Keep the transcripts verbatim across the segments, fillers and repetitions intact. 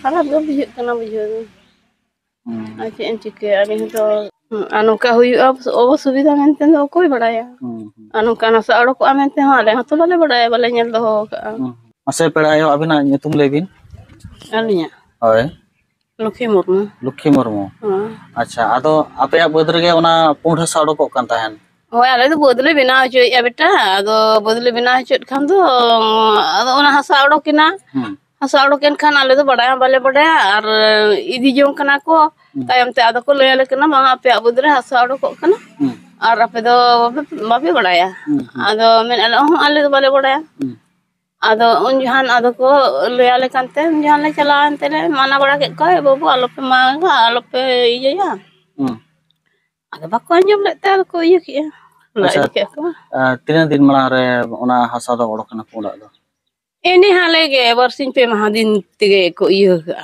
ᱠᱷᱟᱨᱟᱯ ᱫᱚ ᱵᱩᱡᱷᱟᱹᱜ ᱠᱟᱱᱟ ᱵᱩᱡᱷᱟᱹᱣ ᱫᱚ᱾ ᱦᱩᱸ᱾ ᱟᱨ ᱪᱮᱫ ᱮᱢ ᱪᱤᱠᱟᱹᱭᱟ? ᱟᱹᱞᱤᱧ ᱦᱚᱸᱛᱚ, ᱟᱨ ᱱᱚᱝᱠᱟ ᱦᱩᱭᱩᱜᱼᱟ ᱚᱥᱩᱵᱤᱫᱷᱟ ᱢᱮᱱᱛᱮ ᱫᱚ ᱚᱠᱚᱭ ᱵᱟᱲᱟᱭᱟ? ᱦᱩᱸ, ᱦᱩᱸ᱾ ᱟᱨ ᱱᱚᱝᱠᱟ ᱱᱟᱥᱟ ᱚᱰᱚᱠᱚᱜᱼᱟ ᱢᱮᱱᱛᱮ ᱦᱚᱸ ᱟᱞᱮ ᱦᱚᱸᱛᱚ ᱵᱟᱞᱮ ᱵᱟᱲᱟᱭᱟ, ᱵᱟᱞᱮ ᱧᱮᱞ ᱫᱚᱦᱚ ᱟᱠᱟᱫᱼᱟ᱾ ᱦᱩᱸ᱾ ᱢᱟᱥᱮ ᱯᱮᱲᱟ ᱟᱭᱳ, ᱟᱵᱤᱱᱟᱜ ᱧᱩᱛᱩᱢ ᱞᱟᱹᱭ ᱵᱤᱱ᱾ ᱟᱹᱞᱤᱧᱟᱜ? ᱦᱳᱭ᱾ ᱞᱚᱠᱠᱷᱤ ᱢᱩᱨᱢᱩ᱾ ᱞᱚᱠᱠᱷᱤ ᱢᱩᱨᱢᱩ᱾ ᱦᱮᱸ᱾ ᱟᱪᱪᱷᱟ, ᱟᱫᱚ ᱟᱯᱮᱭᱟᱜ ᱵᱟᱹᱫᱽ ᱨᱮᱜᱮ ᱚᱱᱟ ᱯᱩᱸᱰ ᱦᱟᱥᱟ ᱚᱰᱚᱠᱚᱜ ᱠᱟᱱ ᱛᱟᱦᱮᱸᱱ? ᱦᱳᱭ, ᱟᱞᱮ ᱫᱚ ᱵᱟᱹᱫᱽ ᱞᱮ ᱵᱮᱱᱟᱣ ᱦᱚᱪᱚᱭᱮᱫᱼᱟ ᱵᱮᱴᱟ, ᱟᱫᱚ ᱵᱟᱹᱫᱽ ᱞᱮ ᱵᱮᱱᱟᱣ ᱦᱚᱪᱚᱭᱮᱫ ᱠᱷᱟᱱ ᱫᱚ, ᱟᱫᱚ ᱚᱱᱟ ᱦᱟᱥᱟ ᱚᱰᱚᱠ ᱮᱱᱟ᱾ ᱦᱩᱸ᱾ ᱦᱟᱥᱟ ᱚᱰᱚᱠ ᱮᱱ ᱠᱷᱟᱱ ᱟᱞᱮ ᱫᱚ ᱵᱟᱲᱟᱭ ᱦᱚᱸ ᱵᱟᱞᱮ ᱵᱟᱲᱟᱭᱟ, ᱟᱨ ᱤᱫᱤ ᱡᱚᱝ ᱠᱟᱱᱟ ᱠᱚ᱾ ᱦᱩᱸ᱾ ᱛᱟᱭᱚᱢ ᱛᱮ ᱟᱫᱚ ᱠᱚ ᱞᱟᱹᱭ ᱟᱞᱮ ᱠᱟᱱᱟ, "ᱵᱟᱝ, ᱟᱯᱮᱭᱟᱜ ᱵᱟᱹᱫᱽ ᱨᱮ ᱦᱟᱥᱟ ᱚᱰᱚᱠᱚᱜ ᱠᱟᱱᱟ, ᱦᱩᱸ᱾ ᱟᱨ ᱟᱯᱮ ᱫᱚ ᱵᱟᱯᱮ, ᱵᱟᱯᱮ ᱵᱟᱲᱟᱭᱟ?" ᱦᱩᱸ, ᱦᱩᱸ᱾ ᱟᱫᱚ ᱢᱮᱱ ᱟᱞᱮ, "ᱚᱦᱚᱸ, ᱟᱞᱮ ᱫᱚ ᱵᱟᱞᱮ ᱵᱟᱲᱟᱭᱟ᱾" ᱦᱩᱸ᱾ ᱟᱫᱚ ᱩᱱ ᱡᱚᱦᱟᱱ ᱟᱫᱚ ᱠᱚ ᱞᱟᱹᱭ ᱟᱞᱮ ᱠᱟᱱᱛᱮ, ᱩᱱ ᱡᱚᱦᱟᱱ ᱞᱮ ᱪᱟᱞᱟᱣᱮᱱ ᱛᱮᱞᱮ ᱢᱟᱱᱟ ᱵᱟᱲᱟ ᱠᱮᱫ ᱠᱚᱣᱟ, "ᱮ ᱵᱟᱹᱵᱩ, ᱟᱞᱚᱯᱮ ᱢᱟᱜᱟ, ᱟᱞᱚᱯᱮ ᱤᱭᱟᱹᱭᱟ᱾" ᱦᱩᱸ᱾ ᱟᱫᱚ ᱵᱟᱠᱚ ᱟᱸᱡᱚᱢ ᱞᱮᱫ ᱛᱮ ᱟᱫᱚ ᱠᱚ ᱤᱭᱟᱹ ᱠᱮᱜᱼᱟ, ᱞᱟᱡ ᱟᱪᱪᱷᱟ᱾ ᱤᱫᱤ ᱠᱮᱜᱼᱟ ᱠᱚ᱾ ᱟᱨ ᱛᱤᱱᱟᱹᱜ ᱫᱤᱱ ᱢᱟᱲᱟᱝ ᱨᱮ ᱚᱱᱟ ᱦᱟᱥᱟ ᱫᱚ ᱚᱰᱚᱠ ᱮᱱᱟ ᱯᱩᱸᱰᱟᱜ ᱫᱚ? ᱮᱱᱮ ᱦᱟᱞᱮ ᱜᱮ, ᱵᱟᱨᱥᱤᱧ ᱯᱮ ᱢᱟᱦᱟ ᱫᱤᱱ ᱛᱮᱜᱮ ᱠᱚ ᱤᱭᱟᱹ ᱠᱟᱜᱼᱟ᱾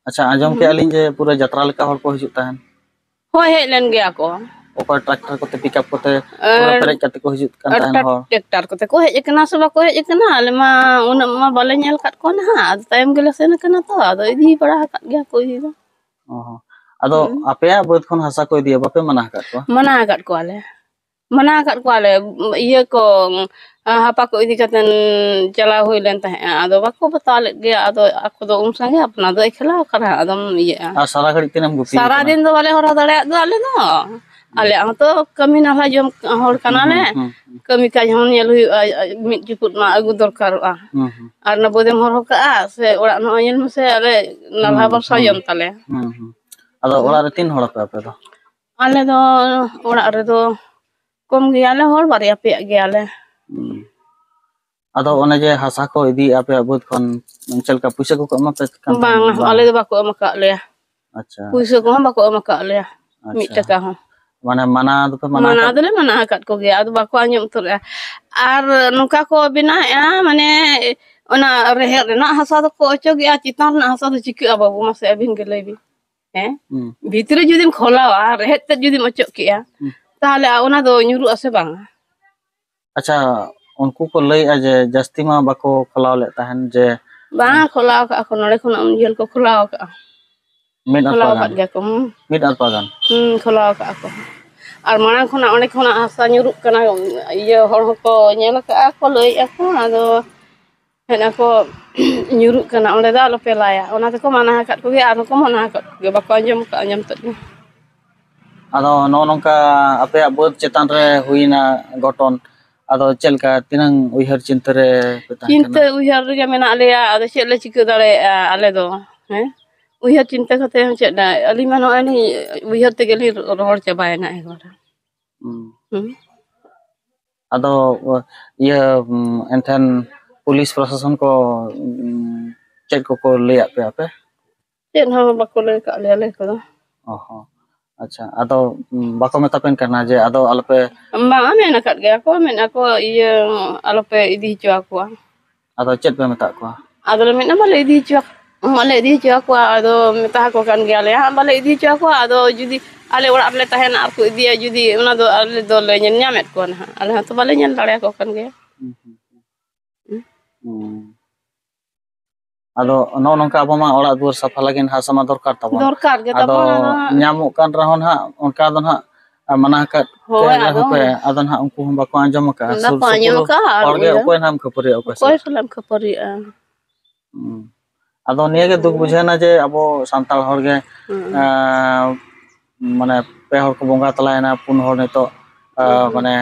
ᱟᱪᱪᱷᱟ, ᱟᱸᱡᱚᱢ ᱦᱩᱸ᱾ ᱠᱮᱜᱼᱟ ᱞᱤᱧ ᱡᱮ ᱯᱩᱨᱟᱹ ᱡᱟᱛᱨᱟ ᱞᱮᱠᱟ ᱦᱚᱲ ᱠᱚ ᱦᱤᱡᱩᱜ ᱛᱟᱦᱮᱸᱱ᱾ ᱦᱳᱭ, ᱦᱮᱡ ᱞᱮᱱ ᱜᱮᱭᱟ ᱠᱚ᱾ ᱚᱠᱚᱭ ᱴᱨᱟᱠᱴᱟᱨ ᱠᱚᱛᱮ, ᱯᱤᱠᱟᱯ ᱠᱚᱛᱮ ᱯᱩᱨᱟᱹ ᱟᱨ ᱯᱮᱨᱮᱡ ᱠᱟᱛᱮ ᱠᱚ ᱦᱤᱡᱩᱜ ᱠᱟᱱ ᱟᱨ ᱛᱟᱦᱮᱸᱱ ᱴᱨᱟᱠ-, ᱦᱚᱲ? ᱴᱨᱟᱠᱴᱟᱨ ᱠᱚᱛᱮ ᱠᱚ ᱦᱮᱡ ᱟᱠᱟᱱᱟ ᱥᱮ ᱵᱟᱠᱚ ᱦᱮᱡ ᱟᱠᱟᱱᱟ, ᱟᱞᱮ ᱢᱟ ᱩᱱᱟᱹᱜ ᱢᱟ ᱵᱟᱞᱮ ᱧᱮᱞ ᱟᱠᱟᱫ ᱠᱚᱣᱟ ᱱᱟᱦᱟᱜ᱾ ᱟᱫᱚ ᱛᱟᱭᱚᱢ ᱜᱮᱞᱮ ᱥᱮᱱ ᱟᱠᱟᱱᱟ ᱛᱚ, ᱟᱫᱚ ᱤᱫᱤ ᱵᱟᱲᱟ ᱟᱠᱟᱫ ᱜᱮᱭᱟ ᱠᱚ ᱤᱫᱤ ᱫᱚ᱾ ᱚ ᱦᱚᱸ᱾ ᱟᱫᱚ ᱦᱩᱸ᱾ ᱟᱯᱮᱭᱟᱜ ᱵᱟᱹᱫᱽ ᱠᱷᱚᱱ ᱦᱟᱥᱟ ᱠᱚ ᱤᱫᱤᱭᱟ, ᱵᱟᱯᱮ ᱢᱟᱱᱟ ᱟᱠᱟᱫ ᱠᱚᱣᱟ? ᱢᱟᱱᱟ ᱟᱠᱟᱫ ᱠᱚᱣᱟᱞᱮ᱾ ᱢᱟᱱᱟ ᱟᱠᱟᱫ ᱠᱚᱣᱟᱞᱮ, ᱤᱭᱟᱹ ᱠᱚ, ᱦᱟᱯᱟ ᱠᱚ ᱤᱫᱤ ᱠᱟᱛᱮᱱ ᱪᱟᱞᱟᱣ ᱦᱩᱭ ᱞᱮᱱ ᱛᱟᱦᱮᱸᱫᱼᱟ, ᱟᱫᱚ ᱵᱟᱠᱚ ᱵᱟᱛᱟᱣ ᱞᱮᱫ ᱜᱮᱭᱟ᱾ ᱟᱫᱚ ᱟᱠᱚ ᱫᱚ ᱩᱱ ᱥᱟᱸᱜᱮ, ᱟᱯᱱᱟᱨ ᱫᱚ ᱮᱠᱞᱟ, ᱚᱠᱟᱨᱮ ᱟᱫᱚᱢ ᱤᱭᱟᱹᱜᱼᱟ? ᱟᱨ ᱥᱟᱨᱟ ᱜᱷᱟᱹᱲᱤᱡ ᱛᱤᱱᱟᱹᱜ ᱮᱢ ᱜᱩᱯᱤ ᱠᱟᱱᱟ? ᱥᱟᱨᱟ ᱫᱤᱱ ᱫᱚ ᱵᱟᱞᱮ ᱦᱚᱨᱦᱚ ᱫᱟᱲᱮᱭᱟᱜ ᱫᱚ ᱟᱞᱮ ᱫᱚ᱾ ᱦᱩᱸ᱾ ᱟᱞᱮᱭᱟᱜ ᱦᱚᱸᱛᱚ ᱠᱟᱹᱢᱤ ᱱᱟᱞᱦᱟ ᱡᱚᱢ ᱦᱚᱲ ᱦᱩᱸ, ᱠᱟᱱᱟᱞᱮ᱾ ᱦᱩᱸ, ᱦᱩᱸ, ᱦᱩᱸ᱾ ᱠᱟᱹᱢᱤ ᱠᱟᱡᱽ ᱦᱚᱸ ᱧᱮᱞ ᱦᱩᱭᱩᱜᱼᱟ, ᱢᱤᱫ ᱪᱩᱯᱩᱫ ᱢᱟ ᱟᱹᱜᱩ ᱫᱚᱨᱠᱟᱨᱚᱜᱼᱟ᱾ ᱦᱩᱸ, ᱦᱩᱸ᱾ ᱟᱨ ᱚᱱᱟ ᱵᱟᱹᱫᱮᱢ ᱦᱚᱨᱦᱚ ᱠᱟᱜᱼᱟ ᱥᱮ ᱚᱲᱟᱜ ᱱᱚᱜᱼᱚᱭ ᱧᱮᱞ ᱢᱮᱥᱮ, ᱟᱞᱮ ᱱᱟᱞᱦᱟ ᱦᱩᱸ, ᱵᱚᱨᱥᱟ ᱦᱩᱸ᱾ ᱡᱚᱢ ᱛᱟᱞᱮ᱾ ᱦᱩᱸ, ᱦᱩᱸ᱾ ᱟᱫᱚ ᱦᱩᱸ᱾ ᱚᱲᱟᱜ ᱨᱮ ᱛᱤᱱ ᱦᱚᱲ ᱟᱯᱮ ᱟᱯᱮ ᱫᱚ? ᱟᱞᱮ ᱫᱚ ᱚᱲᱟᱜ ᱨᱮᱫᱚ ᱠᱚᱢ ᱜᱮᱭᱟᱞᱮ ᱦᱚᱲ, ᱵᱟᱨᱭᱟ ᱯᱮᱭᱟ ᱜᱮᱭᱟᱞᱮ᱾ ᱦᱩᱸ᱾ ᱟᱫᱚ ᱚᱱᱮ ᱡᱮ ᱦᱟᱥᱟ ᱠᱚ ᱤᱫᱤᱭᱮᱫᱼᱟ ᱟᱯᱮᱭᱟᱜ ᱵᱟᱹᱫᱽ ᱠᱷᱚᱱ, ᱪᱮᱫ ᱞᱮᱠᱟ ᱯᱩᱭᱥᱟᱹ ᱠᱚᱠᱚ ᱮᱢᱟ ᱯᱮ ᱠᱟᱱ ᱛᱟᱦᱮᱸᱱ? ᱵᱟᱝ, ᱵᱟᱝ? ᱟᱞᱮ ᱫᱚ ᱵᱟᱠᱚ ᱮᱢ ᱟᱠᱟᱫ ᱞᱮᱭᱟ᱾ ᱟᱪᱪᱷᱟ, ᱯᱩᱭᱥᱟᱹ ᱟᱪᱪᱷᱟ᱾ ᱠᱚᱦᱚᱸ ᱵᱟᱠᱚ ᱮᱢ ᱟᱠᱟᱫ ᱞᱮᱭᱟ, ᱢᱤᱫ ᱟᱪᱪᱷᱟ᱾ ᱴᱟᱠᱟ ᱦᱚᱸ᱾ ᱢᱟᱱᱮ ᱢᱟᱱᱟ ᱫᱚᱯᱮ ᱢᱟᱱᱟ ᱢᱟᱱᱟ ᱟᱠᱟᱫ? ᱫᱚᱞᱮ ᱢᱟᱱᱟ ᱟᱠᱟᱫ ᱠᱚᱜᱮᱭᱟ, ᱟᱫᱚ ᱵᱟᱠᱚ ᱟᱸᱡᱚᱢ ᱩᱛᱟᱹᱨᱮᱜᱼᱟ᱾ ᱟᱨ ᱱᱚᱝᱠᱟ ᱠᱚ ᱵᱮᱱᱟᱣᱮᱫᱼᱟ, ᱢᱟᱱᱮ ᱚᱱᱟ ᱨᱮᱦᱮᱫ ᱨᱮᱱᱟᱜ ᱦᱟᱥᱟ ᱫᱚᱠᱚ ᱚᱪᱚᱜᱮᱜᱼᱟ, ᱪᱮᱛᱟᱱ ᱨᱮᱱᱟᱜ ᱦᱟᱥᱟ ᱫᱚ ᱪᱤᱠᱟᱹᱜᱼᱟ ᱵᱟᱹᱵᱩ? ᱢᱟᱥᱮ ᱟᱹᱵᱤᱱ ᱜᱮ ᱞᱟᱹᱭ ᱵᱤᱱ᱾ ᱦᱮᱸ? ᱦᱩᱸ᱾ ᱵᱷᱤᱛᱨᱤ ᱡᱩᱫᱤᱢ ᱠᱷᱚᱞᱟᱣᱟ, ᱨᱮᱦᱮᱫ ᱛᱮᱫ ᱡᱩᱫᱤᱢ ᱚᱪᱚᱜ ᱠᱮᱜᱼᱟ, ᱦᱩᱸ᱾ ᱛᱟᱦᱚᱞᱮ ᱚᱱᱟ ᱫᱚ ᱧᱩᱨᱩᱜ ᱟᱥᱮ ᱵᱟᱝᱟ? ᱟᱪᱪᱷᱟ, ᱩᱱᱠᱩ ᱠᱚ ᱞᱟᱹᱭᱮᱜᱼᱟ ᱡᱮ ᱡᱟᱹᱥᱛᱤ ᱢᱟ ᱵᱟᱠᱚ ᱠᱷᱚᱞᱟᱣ ᱞᱮᱫ ᱛᱟᱦᱮᱸᱱ, ᱡᱮ ᱵᱟᱝ, ᱠᱷᱚᱞᱟᱣ ᱠᱟᱜᱼᱟ ᱠᱚ, ᱱᱚᱰᱮ ᱠᱷᱚᱱᱟᱜ ᱩᱱ ᱡᱷᱟᱹᱞ ᱠᱚ ᱠᱷᱚᱞᱟᱣ ᱠᱟᱜᱼᱟ᱾ ᱢᱤᱫ ᱟᱨᱯᱟ ᱠᱷᱚᱞᱟᱣ ᱜᱟᱱ᱾ ᱟᱠᱟᱫ ᱜᱮᱭᱟ ᱠᱚ, ᱦᱩᱸ᱾ ᱢᱤᱫ ᱟᱨᱯᱟ ᱜᱟᱱ᱾ ᱦᱩᱸ, ᱠᱷᱚᱞᱟᱣ ᱠᱟᱜᱼᱟ ᱠᱚ᱾ ᱟᱨ ᱢᱟᱲᱟᱝ ᱠᱷᱚᱱᱟᱜ ᱚᱸᱰᱮ ᱠᱷᱚᱱᱟᱜ ᱦᱟᱥᱟ ᱧᱩᱨᱩᱜ ᱠᱟᱱᱟ, ᱤᱭᱟᱹ, ᱦᱚᱲ ᱦᱚᱸᱠᱚ ᱧᱮᱞ ᱠᱟᱜᱼᱟ ᱠᱚ, ᱞᱟᱹᱭᱮᱫᱼᱟ ᱠᱚ, ᱟᱫᱚ ᱢᱮᱱᱟ ᱠᱚ, ᱧᱩᱨᱩᱜ ᱠᱟᱱᱟ, ᱚᱸᱰᱮ ᱫᱚ ᱟᱞᱚᱯᱮ ᱞᱟᱭᱟ᱾ ᱚᱱᱟ ᱛᱮᱠᱚ ᱢᱟᱱᱟ ᱟᱠᱟᱫ ᱠᱚᱜᱮᱭᱟ, ᱟᱨᱦᱚᱸ ᱠᱚ ᱢᱟᱱᱟ ᱟᱠᱟᱫ ᱠᱚᱜᱮᱭᱟ, ᱵᱟᱠᱚ ᱟᱸᱡᱚᱢ ᱠᱟᱜᱼᱟ, ᱟᱸᱡᱚᱢ ᱛᱮᱫ ᱜᱮ᱾ ᱟᱫᱚ ᱱᱚᱜᱼᱚ ᱱᱚᱝᱠᱟ ᱟᱯᱮᱭᱟᱜ ᱵᱟᱹᱫᱽ ᱪᱮᱛᱟᱱ ᱨᱮ ᱦᱩᱭᱱᱟ ᱜᱷᱚᱴᱚᱱ, ᱟᱫᱚ ᱪᱮᱫ ᱞᱮᱠᱟ, ᱛᱤᱱᱟᱹᱝ ᱩᱭᱦᱟᱹᱨ ᱪᱤᱱᱛᱟᱹ ᱨᱮ ᱯᱮ ᱛᱟᱦᱮᱸ ᱪᱤᱱᱛᱟᱹ ᱠᱟᱱᱟ? ᱩᱭᱦᱟᱹᱨ ᱨᱮᱜᱮ ᱢᱮᱱᱟᱜ ᱞᱮᱭᱟ, ᱟᱫᱚ ᱪᱮᱫ ᱞᱮ ᱪᱤᱠᱟᱹ ᱫᱟᱲᱮᱭᱟᱜᱼᱟ ᱟᱞᱮ ᱫᱚ, ᱦᱮᱸ? ᱩᱭᱦᱟᱹᱨ ᱪᱤᱱᱛᱟᱹ ᱠᱟᱛᱮ ᱦᱚᱸ ᱪᱮᱫ, ᱟᱹᱞᱤᱧ ᱢᱟ ᱱᱚᱜᱼᱚᱭ ᱞᱤᱧ ᱩᱭᱦᱟᱹᱨ ᱛᱮᱜᱮ ᱞᱤᱧ ᱨᱚᱦᱚᱲ ᱪᱟᱵᱟᱭᱮᱱᱟ ᱮᱠᱵᱟᱨᱮ᱾ ᱦᱩᱸ᱾ ᱦᱩᱸ᱾ ᱟᱫᱚ, ᱤᱭᱟᱹ, ᱩᱸ, ᱮᱱᱠᱷᱟᱱ ᱯᱩᱞᱤᱥ ᱯᱨᱚᱥᱟᱥᱚᱱ ᱠᱚ, ᱩᱸ, ᱪᱮᱫ ᱠᱚᱠᱚ ᱞᱟᱹᱭᱟᱫ ᱯᱮᱭᱟ ᱟᱯᱮ? ᱪᱮᱫ ᱦᱚᱸ ᱵᱟᱠᱚ ᱞᱟᱹᱭ ᱠᱟᱜ ᱞᱮᱭᱟ ᱞᱟᱹᱭ ᱠᱚᱫᱚ᱾ ᱚ ᱦᱚᱸ᱾ ᱟᱪᱪᱷᱟ, ᱟᱫᱚ, ᱩᱸ, ᱵᱟᱠᱚ ᱢᱮᱛᱟ ᱯᱮ ᱠᱟᱱᱟ ᱡᱮ ᱟᱫᱚ ᱟᱞᱚᱯᱮ ᱵᱟᱝ, ᱢᱮᱱ ᱟᱠᱟᱫ ᱜᱮᱭᱟ ᱠᱚ, ᱢᱮᱱᱟ ᱠᱚ, ᱤᱭᱟᱹ, ᱟᱞᱚᱯᱮ ᱤᱫᱤ ᱦᱚᱪᱚ ᱟᱠᱚᱣᱟ᱾ ᱟᱫᱚ ᱪᱮᱫ ᱯᱮ ᱢᱮᱛᱟᱜ ᱠᱚᱣᱟ? ᱟᱫᱚᱞᱮ ᱢᱮᱱᱟ, ᱵᱟᱞᱮ ᱤᱫᱤ ᱦᱚᱪᱚ ᱟᱠ-, ᱵᱟᱞᱮ ᱤᱫᱤ ᱦᱚᱪᱚ ᱟᱠᱚᱣᱟ᱾ ᱟᱫᱚ ᱢᱮᱛᱟ ᱟᱠᱚ ᱠᱟᱱ ᱜᱮᱭᱟᱞᱮ ᱦᱟᱸᱜ, ᱵᱟᱞᱮ ᱤᱫᱤ ᱦᱚᱪᱚ ᱟᱠᱚᱣᱟ᱾ ᱟᱫᱚ ᱡᱩᱫᱤ ᱟᱞᱮ ᱚᱲᱟᱜ ᱨᱮᱞᱮ ᱛᱟᱦᱮᱱᱟ ᱟᱨ ᱠᱚ ᱤᱫᱤᱭᱟ, ᱡᱩᱫᱤ ᱚᱱᱟ ᱫᱚ ᱟᱞᱮ ᱫᱚᱞᱮ ᱧᱮᱞ ᱧᱟᱢᱮᱫ ᱠᱚᱣᱟ ᱱᱟᱦᱟᱜ, ᱟᱞᱮ ᱦᱚᱸᱛᱚ ᱵᱟᱞᱮ ᱧᱮᱞ ᱫᱟᱲᱮᱭᱟᱠᱚ ᱠᱟᱱ ᱜᱮᱭᱟ᱾ ᱦᱩᱸ, ᱦᱩᱸ, ᱦᱩᱸ᱾ ᱦᱩᱸ᱾ ᱟᱫᱚ ᱱᱚᱜᱼᱚ ᱱᱚᱝᱠᱟ ᱟᱵᱚ ᱢᱟ ᱚᱲᱟᱜ ᱫᱩᱣᱟᱹᱨ ᱥᱟᱯᱷᱟ ᱞᱟᱹᱜᱤᱫ ᱦᱟᱥᱟ ᱢᱟ ᱫᱚᱨᱠᱟᱨ ᱛᱟᱵᱚᱱ᱾ ᱫᱚᱨᱠᱟᱨ ᱜᱮ ᱟᱫᱚ ᱛᱟᱵᱚᱱ, ᱟᱫᱚ ᱦᱟᱸᱜ ᱧᱟᱢᱚᱜ ᱠᱟᱱ ᱨᱮᱦᱚᱸ ᱱᱟᱦᱟᱜ, ᱚᱱᱠᱟ ᱫᱚ ᱱᱟᱦᱟᱜ ᱢᱟᱱᱟ ᱟᱠᱟᱫ ᱯᱮ ᱦᱳᱭ, ᱨᱮᱦᱚᱸ ᱟᱫᱚ ᱯᱮ, ᱟᱫᱚ ᱱᱟᱦᱟᱜ ᱩᱱᱠᱩ ᱦᱚᱸ ᱵᱟᱠᱚ ᱟᱸᱡᱚᱢ ᱟᱠᱟᱫᱼᱟ᱾ ᱵᱟᱠᱚ ᱥᱩᱨ ᱥᱩᱯᱩᱨ ᱟᱸᱡᱚᱢ ᱟᱠᱟᱫᱼᱟ, ᱟᱨ ᱦᱚᱲ ᱜᱮ ᱤᱭᱟᱹ, ᱚᱠᱚᱭ ᱱᱟᱦᱟᱜ ᱮᱢ ᱠᱷᱟᱹᱯᱟᱹᱨᱤᱭᱟ ᱚᱠᱚᱭ ᱚᱠᱚᱭ ᱥᱟᱞᱟᱜ? ᱥᱟᱞᱟᱜ ᱮᱢ ᱠᱷᱟᱹᱯᱟᱹᱨᱤᱜᱼᱟ? ᱦᱩᱸ᱾ ᱟᱫᱚ ᱱᱤᱭᱟᱹ ᱜᱮ ᱫᱩᱠ ᱵᱩᱡᱷᱟᱹᱣ ᱮᱱᱟ ᱡᱮ ᱟᱵᱚ ᱥᱟᱱᱛᱟᱲ ᱦᱚᱲ ᱜᱮ, ᱦᱩᱸ᱾ ᱮᱸ, ᱢᱟᱱᱮ ᱯᱮ ᱦᱚᱲ ᱠᱚ ᱵᱚᱸᱜᱟ ᱛᱟᱞᱟᱭᱮᱱᱟ, ᱯᱩᱱ ᱦᱚᱲ ᱱᱤᱛᱚᱜ, ᱟ, ᱦᱩᱸ, ᱦᱩᱸ᱾ ᱢᱟᱱᱮ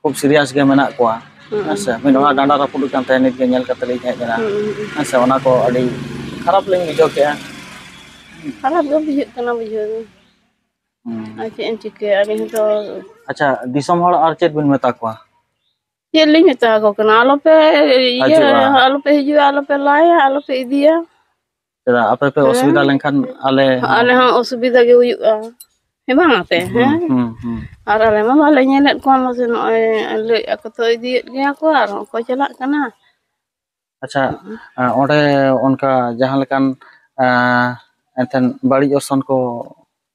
ᱠᱷᱩᱵ serious ᱜᱮ ᱢᱮᱱᱟᱜ ᱠᱚᱣᱟ᱾ ᱦᱩᱸ, ᱦᱮᱸ ᱥᱮ? ᱢᱤᱫ ᱦᱚᱲᱟᱜ ᱦᱩᱸ᱾ ᱰᱟᱸᱰᱟ ᱨᱟᱹᱯᱩᱫ ᱟᱠᱟᱱ ᱛᱟᱭᱟ, ᱱᱤᱛ ᱜᱮ ᱧᱮᱞ ᱠᱟᱛᱮ ᱞᱤᱧ ᱦᱮᱡ ᱮᱱᱟ᱾ ᱦᱩᱸ, ᱦᱩᱸ, ᱦᱩᱸ᱾ ᱦᱮᱸ ᱥᱮ? ᱚᱱᱟ ᱠᱚ ᱟᱹᱰᱤ ᱠᱷᱟᱨᱟᱯ ᱞᱤᱧ ᱵᱩᱡᱷᱟᱹᱣ ᱠᱮᱜᱼᱟ᱾ ᱠᱷᱟᱨᱟᱯ ᱜᱮ ᱵᱩᱡᱷᱟᱹᱜ ᱠᱟᱱᱟ ᱵᱩᱡᱷᱟᱹᱣ ᱫᱚ᱾ ᱦᱩᱸ᱾ ᱟᱨ ᱪᱮᱫ ᱮᱢ ᱪᱤᱠᱟᱹᱭᱟ? ᱟᱹᱞᱤᱧ ᱦᱚᱸᱛᱚ ᱟᱪᱪᱷᱟ, ᱫᱤᱥᱚᱢ ᱦᱚᱲ ᱟᱨ ᱪᱮᱫ ᱵᱤᱱ ᱢᱮᱛᱟ ᱠᱚᱣᱟ? ᱪᱮᱫ ᱞᱤᱧ ᱢᱮᱛᱟ ᱟᱠᱚ ᱠᱟᱱᱟ? ᱟᱞᱚᱯᱮ ᱤᱭᱟᱹ, ᱦᱤᱡᱩᱜᱼᱟ᱾ ᱟᱞᱚᱯᱮ ᱦᱤᱡᱩᱜᱼᱟ, ᱟᱞᱚᱯᱮ ᱞᱟᱭᱟ, ᱟᱞᱚᱯᱮ ᱤᱫᱤᱭᱟ᱾ ᱪᱮᱫᱟᱜ ᱟᱯᱮ ᱯᱮ ᱦᱮᱸ? ᱚᱥᱩᱵᱤᱫᱷᱟ ᱞᱮᱱᱠᱷᱟᱱ ᱟᱞᱮ ᱦᱚᱸ ᱟᱞᱮ ᱦᱚᱸ ᱚᱥᱩᱵᱤᱫᱷᱟ ᱜᱮ ᱦᱩᱭᱩᱜᱼᱟ᱾ ᱦᱮᱸ ᱵᱟᱝ ᱟᱯᱮ? ᱦᱩᱸ, ᱦᱮᱸ? ᱦᱩᱸ, ᱦᱩᱸ᱾ ᱟᱨ ᱟᱞᱮ ᱢᱟ ᱵᱟᱞᱮ ᱧᱮᱞᱮᱫ ᱠᱚᱣᱟ, ᱢᱟᱥᱮ ᱱᱚᱜᱼᱚᱭ ᱞᱟᱹᱭᱮᱫ ᱟᱠᱚ ᱛᱚ ᱤᱫᱤᱭᱮᱫ ᱜᱮᱭᱟ ᱠᱚ ᱟᱨ ᱦᱚᱸᱠᱚ ᱪᱟᱞᱟᱜ ᱠᱟᱱᱟ᱾ ᱟᱪᱪᱷᱟ, ᱦᱩᱸ᱾ ᱟ, ᱚᱸᱰᱮ ᱚᱱᱠᱟ ᱡᱟᱦᱟᱸ ᱞᱮᱠᱟᱱ, ᱟ, ᱮᱱᱛᱮᱱ ᱵᱟᱹᱲᱤᱡ ᱚᱨᱥᱚᱝ ᱠᱚ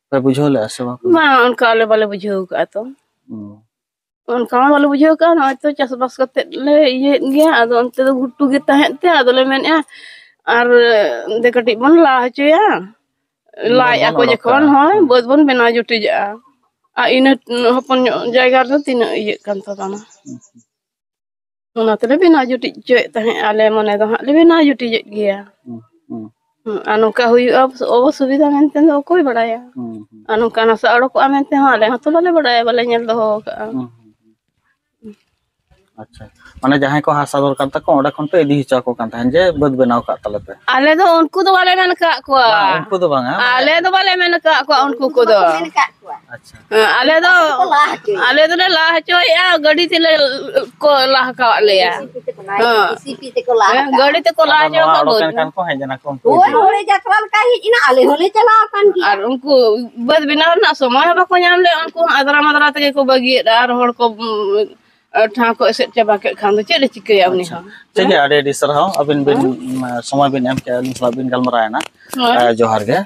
ᱯᱮ ᱵᱩᱡᱷᱟᱹᱣ ᱞᱮᱫᱼᱟ ᱥᱮ ᱵᱟᱝ? ᱵᱟᱝ, ᱚᱱᱠᱟ ᱟᱞᱮ ᱵᱟᱞᱮ ᱵᱩᱡᱷᱟᱹᱣ ᱠᱟᱜᱼᱟ ᱛᱚ᱾ ᱦᱩᱸ᱾ ᱚᱱᱠᱟ ᱢᱟ ᱵᱟᱞᱮ ᱵᱩᱡᱷᱟᱹᱣ ᱠᱟᱜᱼᱟ᱾ ᱱᱚᱜᱼᱚᱭ ᱛᱚ ᱪᱟᱥᱵᱟᱥ ᱠᱟᱛᱮᱫ ᱞᱮ ᱤᱭᱟᱹᱭᱮᱫ ᱜᱮᱭᱟ᱾ ᱟᱫᱚ ᱚᱱᱛᱮ ᱫᱚ ᱜᱷᱩᱴᱩ ᱜᱮ ᱛᱟᱦᱮᱸᱫ ᱛᱮ, ᱟᱫᱚᱞᱮ ᱢᱮᱱᱮᱫᱼᱟ, ᱟᱨ ᱫᱮ ᱠᱟᱹᱴᱤᱡ ᱵᱚᱱ ᱞᱟ ᱦᱚᱪᱚᱭᱟ, ᱞᱟᱭᱮᱫᱼᱟ ᱠᱚ ᱵᱟᱹᱫᱽ ᱵᱚᱱ ᱡᱚᱠᱷᱚᱱ, ᱵᱮᱱᱟᱣ ᱦᱳᱭ, ᱦᱚᱪᱚᱭᱟ᱾ ᱵᱟᱹᱫᱽ ᱵᱚᱱ ᱵᱮᱱᱟᱣ ᱡᱩᱴᱤᱡᱟᱜᱼᱟ᱾ ᱟᱨ ᱤᱱᱟᱹ ᱦᱚᱯᱚᱱ ᱧᱚᱜ ᱡᱟᱭᱜᱟ ᱨᱮᱫᱚ ᱛᱤᱱᱟᱹᱜ ᱤᱭᱟᱹᱜ ᱠᱟᱱ ᱛᱟᱵᱚᱱᱟ? ᱚᱱᱟ ᱛᱮᱞᱮ ᱵᱮᱱᱟᱣ ᱡᱩᱴᱤᱡ ᱦᱚᱪᱚᱭᱮᱫ ᱛᱟᱦᱮᱸᱫ᱾ ᱟᱞᱮ ᱢᱚᱱᱮ ᱫᱚ ᱦᱟᱸᱜ ᱞᱮ ᱵᱮᱱᱟᱣ ᱡᱩᱴᱤᱡᱮᱫ ᱜᱮᱭᱟ᱾ ᱦᱩᱸ, ᱦᱩᱸ᱾ ᱦᱩᱸ, ᱟᱨ ᱱᱚᱝᱠᱟ ᱦᱩᱭᱩᱜᱼᱟ ᱚᱥᱩᱵᱤᱫᱷᱟ ᱢᱮᱱᱛᱮ ᱫᱚ ᱚᱠᱚᱭ ᱵᱟᱲᱟᱭᱟ? ᱦᱩᱸ, ᱦᱩᱸ᱾ ᱟᱨ ᱱᱚᱝᱠᱟ ᱱᱟᱥᱟ ᱚᱰᱚᱠᱚᱜᱼᱟ ᱢᱮᱱᱛᱮ ᱦᱚᱸ ᱟᱞᱮ ᱦᱚᱸᱛᱚ ᱵᱟᱞᱮ ᱵᱟᱲᱟᱭᱟ, ᱵᱟᱞᱮ ᱧᱮᱞ ᱫᱚᱦᱚ ᱟᱠᱟᱫᱼᱟ᱾ ᱦᱩᱸ, ᱦᱩᱸ, ᱦᱩᱸ᱾ ᱟᱪᱪᱷᱟ, ᱢᱟᱱᱮ ᱡᱟᱦᱟᱸᱭ ᱠᱚ ᱦᱟᱥᱟ ᱫᱚᱨᱠᱟᱨ ᱛᱟᱠᱚ, ᱚᱸᱰᱮ ᱠᱷᱚᱱ ᱯᱮ ᱤᱫᱤ ᱦᱚᱪᱚ ᱟᱠᱚ ᱠᱟᱱ ᱛᱟᱦᱮᱸᱫ ᱡᱮ ᱵᱟᱹᱫᱽ ᱵᱮᱱᱟᱣ ᱠᱟᱜ ᱛᱟᱞᱮ ᱯᱮ? ᱟᱞᱮ ᱫᱚ ᱩᱱᱠᱩ ᱫᱚ ᱵᱟᱞᱮ ᱢᱮᱱ ᱟᱠᱟᱫ ᱠᱚᱣᱟ᱾ ᱵᱟᱝ, ᱩᱱᱠᱩ ᱫᱚ ᱵᱟᱝᱟ, ᱢᱟᱱᱮ ᱟᱞᱮ ᱫᱚ ᱵᱟᱞᱮ ᱢᱮᱱ ᱟᱠᱟᱫ ᱠᱚᱣᱟ ᱩᱱᱠᱩ ᱠᱚᱫᱚ᱾ ᱟᱪᱪᱷᱟ᱾ ᱦᱮᱸ, ᱟᱞᱮ ᱫᱚ, ᱠᱚ ᱞᱟ ᱦᱚᱪᱚᱭᱟ᱾ ᱟᱞᱮ ᱫᱚᱞᱮ ᱞᱟ ᱦᱚᱪᱚᱭᱮᱫᱼᱟ, ᱜᱟᱹᱰᱤ ᱛᱮᱞᱮ ᱠᱚ ᱞᱟ ᱦᱚᱪᱚᱣᱟᱜ ᱞᱮᱭᱟ᱾ ᱡᱮ ᱥᱤ ᱯᱤ ᱛᱮᱠᱚ ᱞᱟ ᱦᱮᱸ᱾ ᱡᱮ ᱥᱤ ᱯᱤ ᱛᱮᱠᱚ ᱞᱟ ᱦᱮᱸ, ᱦᱚᱪᱚᱣᱟᱜ᱾ ᱜᱟᱹᱰᱤ ᱛᱮᱠᱚ ᱞᱟ ᱟᱫᱚ ᱱᱚᱣᱟ ᱦᱚᱪᱚ ᱟᱠᱟᱫ ᱚᱰᱚᱠ ᱵᱟᱹᱫᱽ ᱮᱱ ᱨᱮ᱾ ᱠᱷᱟᱱ ᱠᱚ ᱦᱮᱡ ᱮᱱᱟ ᱠᱚ ᱩᱱᱠᱩ ᱦᱳᱭ, ᱜᱮ᱾ ᱦᱳᱭ, ᱡᱟᱛᱨᱟ ᱞᱮᱠᱟ ᱦᱮᱡ ᱮᱱᱟ, ᱟᱞᱮ ᱦᱚᱸᱞᱮ ᱪᱟᱞᱟᱣ ᱟᱠᱟᱱ ᱜᱮᱭᱟ᱾ ᱟᱨ ᱩᱱᱠᱩ ᱵᱟᱹᱫᱽ ᱵᱮᱱᱟᱣ ᱨᱮᱱᱟᱜ ᱥᱚᱢᱚᱭ ᱦᱚᱸ ᱵᱟᱠᱚ ᱧᱟᱢ ᱞᱮᱫ, ᱩᱱᱠᱩ ᱦᱚᱸ ᱟᱫᱽᱨᱟ ᱢᱟᱫᱽᱨᱟ ᱛᱮᱜᱮ ᱠᱚ ᱵᱟᱹᱜᱤᱭᱮᱫᱼᱟ, ᱟᱨ ᱦᱚᱲ ᱠᱚ, ᱩᱸ, ᱴᱷᱟᱶ ᱠᱚ ᱮᱥᱮᱫ ᱪᱟᱵᱟ ᱠᱮᱫ ᱠᱷᱟᱱ ᱫᱚ ᱪᱮᱫ ᱮ ᱪᱤᱠᱟᱹᱭᱟ ᱩᱱᱤ ᱟᱪᱪᱷᱟ, ᱦᱚᱸ? ᱴᱷᱤᱠ ᱜᱮᱭᱟ, ᱟᱹᱰᱤ ᱟᱹᱰᱤ ᱥᱟᱨᱦᱟᱣ, ᱟᱹᱵᱤᱱ ᱵᱤᱱ, ᱦᱮᱸ? ᱩᱸ, ᱥᱚᱢᱚᱭ ᱵᱤᱱ ᱮᱢ ᱠᱮᱫᱼᱟ, ᱟᱹᱞᱤᱧ ᱥᱟᱞᱟᱜ ᱵᱤᱱ ᱜᱟᱞᱢᱟᱨᱟᱣ ᱮᱱᱟ᱾ ᱦᱮᱸ᱾ ᱮ, ᱡᱚᱦᱟᱨ ᱜᱮ᱾